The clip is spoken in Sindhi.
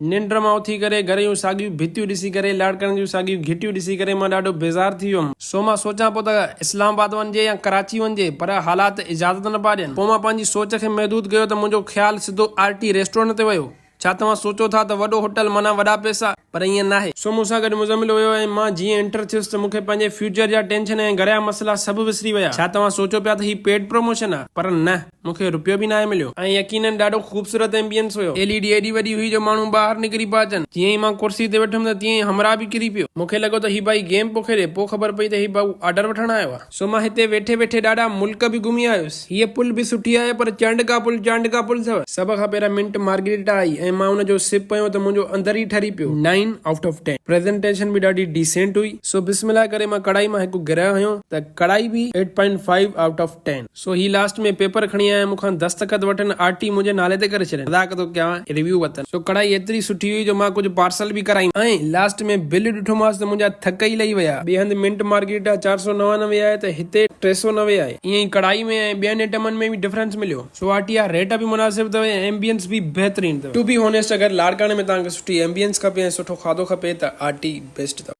ننڊ مان اٿي ڪري گهر جون ساڳيون ڀتيون ڏسي ڪري لاڙڪاڻي جون ساڳيون گهٽيون ڏسي ڪري مان ڏاڍو بيزار ٿي ويم. سو مان سوچان پيو ته اسلام آباد وڃجي يا ڪراچي وڃجي پر حالات اجازت نه پيا ڏين. پوء مان پنهنجي سوچ کي محدود ڪيو ته منهنجو خيال سڌو آر ٽي ريسٽورنٽ تي ويو. ڇا توهان سوچو ٿا ته وڏو هوٽل معنيٰ وڏا پئسا؟ پر ائين ناهي. سو مون سان گڏ مزمل هيو ۽ مان جيئن انٽر ٿيس ته مون کي پنهنجي فيوچر جا ٽينشن ۽ گهر جا مسئلا سڀ وسري ويا. ڇا توهان سوچو پيا ته هي پيڊ پروموشن آ؟ پر نه. مون کي رپيو به ناهي مليو. ۽ يقينن ڏاڍو خوبصورت ايمبيئنس هيو. ايل اي ڊي ايڏي وڏي هئي جو ماڻهو ٻاهر نڪري پيا اچن. جيئن ئي مان ڪرسي تي ويٺم ته تيئن ئي همراهه به ڪري پيو. مون کي لڳو ته هي ڀائي گيم پيو کيڏي، پوء خبر پئي ته هي ڀائو آرڊر وٺڻ آيو آ. سو مان هتي ويٺي ويٺي ڏاڍا ملڪ به گهمي آيس. هيء پل به سٺي آهي پر چانڊڪا پل چانڊڪا پل اٿو. سڀ کان پهريان منٽ مارگريٽا آئي ۽ مان ان جو سپ پيو ته منهنجو اندر ئي ٺري پيو. نائين آئوٽ آف ٽين. پريزنٽيشن به ڏاڍي ڊيسينٽ هئي. سو بسم الله ڪري مان ڪڙائي مان هڪ گرهه هنيو ته ڪڙائي به eight point five out of ten. So he last ۾ paper کڻي آيا ۽ مون کان دستخط وٺن آر ٽي منهنجي نالي تي ڪري ڇڏين. مذاق ٿو ڪيان ريويو وتن. سو ڪڙهائي ايتري سٺي هئي جو مان ڪجهه پارسل به ڪرائي. ۽ لاسٽ ۾ بل ڏٺومانس ته منهنجا ٿڪ ئي لهي ويا. ٻئي هنڌ منٽ مارگريٽا 499 آهي ته هتي 390 آهي. ائين ئي ڪڙهائي ۾ ۽ ٻين ائٽمن ۾ به ڊفرنس مليو. سو آر ٽي جا ريٽ به مناسب اٿو ۽ ايمبيئنس به بهترين اٿو. ٽو بي هونيسٽ اگر لاڙڪاڻي ۾ توهان کي سٺي ايمبيئنس کپي ۽ سٺو کاڌو کپي ته آر ٽي بيسٽ اٿو.